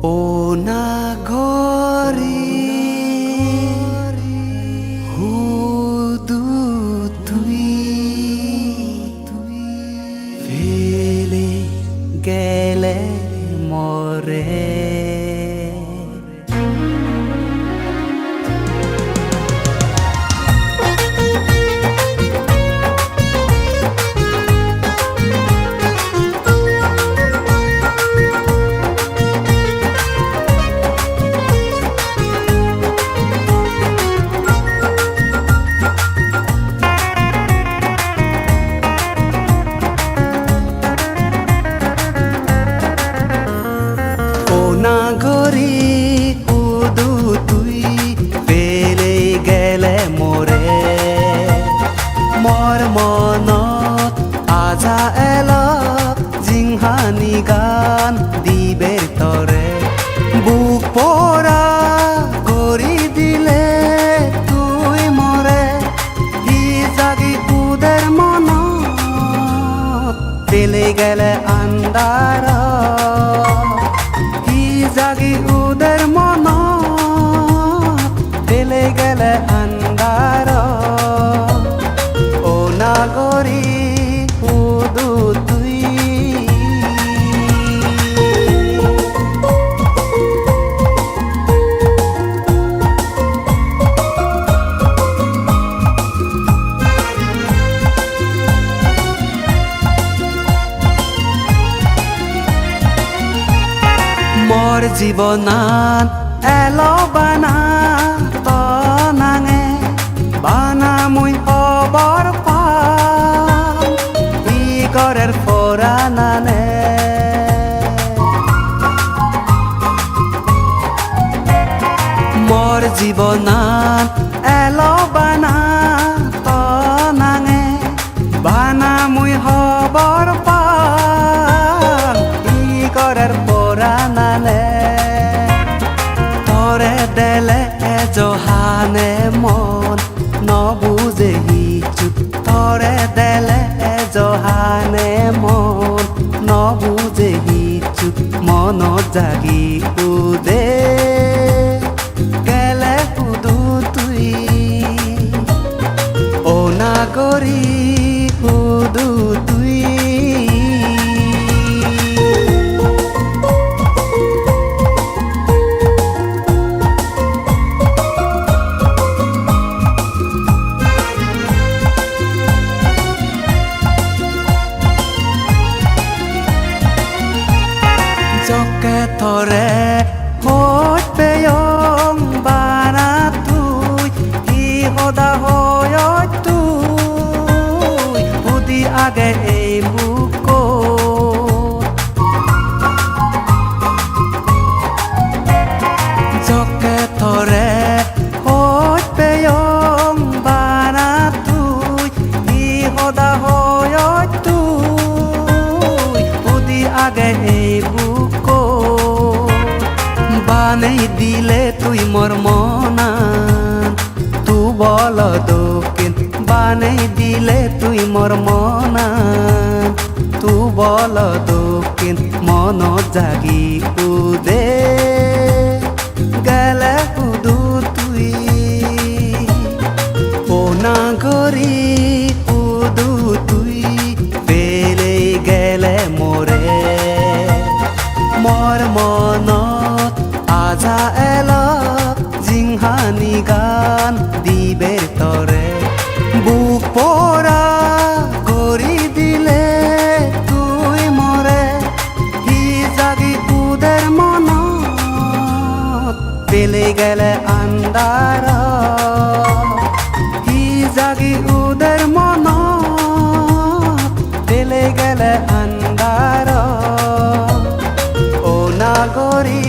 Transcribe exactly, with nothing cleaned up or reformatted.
O nagori, hudu tui, fele gele more. O nagori, hudu tui fele gele more. Mor monot aja elo, jinghanigan diber tore. Buk pora gori dile tui more, hi jagi uder monot, fele gele andarot. Hi jagi uder monot, fele gele andarot. O nagori, hudu tui. Mor jibonan elo bana to nange, bana mui hobor pang, hi gorer poranane. Mor jibonan elo bana to nange, bana mui hobor pang, hi gorer poranane. Tore dele ejo hane mon no buje hissu. Tore dele ejo hane mon no buje hissu. Monot jagi ude gele hudu tui, o nagori, hudu tui. Jokke tore hoj peyong bana tui, hi hoda hoyoj tui, hudi age ei bukkot. Jokke tore hoj peyong bana tui, hi hoda hoyoj tui, hudi age ei bukkot. Banei dile tui mor monan, tubolo dokken. Banei dile tui mor monan, tubolo dokken. Monot jagi ude gele hudu tui, o nagori, hudu tui, fele gele more. Mor monot aja elo, jinghanigan diber tore. Buk pora gori dile tui more, hi jagi uder monot, fele gele andarot. Hi jagi uder monot, fele gele andarot. O nagori,